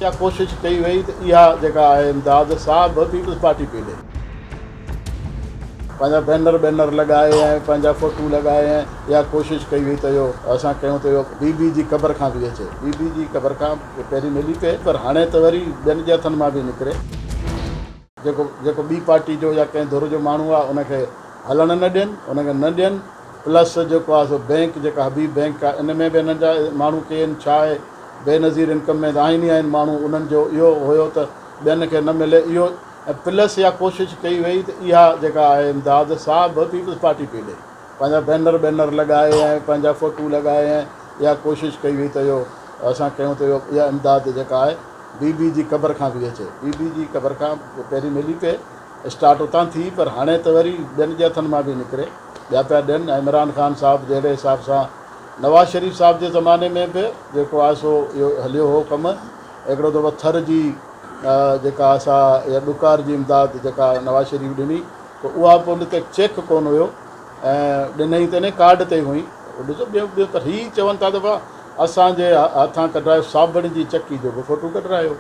اها ڪوشش ڪئي وئي ته اها جيڪا آهي امداد سا به پيپلز پارٽي پئي ڏئي. پنهنجا بينر بينر لڳائي ۽ پنهنجا فوٽو لڳائي ۽ اها ڪوشش ڪئي وئي ته اهو اسان ڪيون ته اهو بي بي جي قبر کان به اچي. بي بي جي قبر کان پهرين ملي پئي پر هاڻي ته وري ٻين جي هٿن مان به نڪري. جيڪو جيڪو ٻي پارٽي جو يا ڪنهن ڌر جو ماڻهو آهي ان کي هلڻ نه ڏين، ان کي نه ڏين. پلس جيڪو آهي سو بينڪ جيڪا حبيب بينڪ آهي ان ۾ به هنن جا ماڻهو ڪي آهن ڇا آهي بينظير انڪم ۾ ته آهن ئي آهن ماڻهو انهن جو اهو هيو ته ٻين کي نه ملي اهو ۽ پلس اها ڪوشش ڪئي وئي ته اها جيڪا آهي امداد سا به پيپلز پارٽي پئي ڏئي پنهنجا بينر بينر لڳائي ۽ پنهنجا فوٽو لڳائي ۽ اها ڪوشش ڪئي وئي ته اهو اسان ڪيون ته اهو اها امداد جيڪا آهي بي بي جي قبر کان به اچي بي بي جي قبر کان پهرين ملي پئي اسٽارٽ اتان ٿي پر هاڻي ته وري ٻين جي هٿن مان به نڪري ٻيا پيا ڏين ۽ عمران خان صاحب جهڙي حساب سان نواز شريف صاحب جي زماني ۾ به جيڪو آهي سو اهو هليو هو ڪم. هڪڙو دفعو ٿر جي جيڪا آهي سا يا ڏڪار جي امداد جيڪا نواز شريف ڏني ته اها به ان تي چيڪ ڪونه هيو ۽ ڏنئي ته انهي ڪارڊ تي هئي. ڏسو ٻيو ٻيو پر هي چون ٿا ته اسان جي هٿان ڪڍرايو صابڻ جي چڪي جو به فوٽو ڪڍرايو.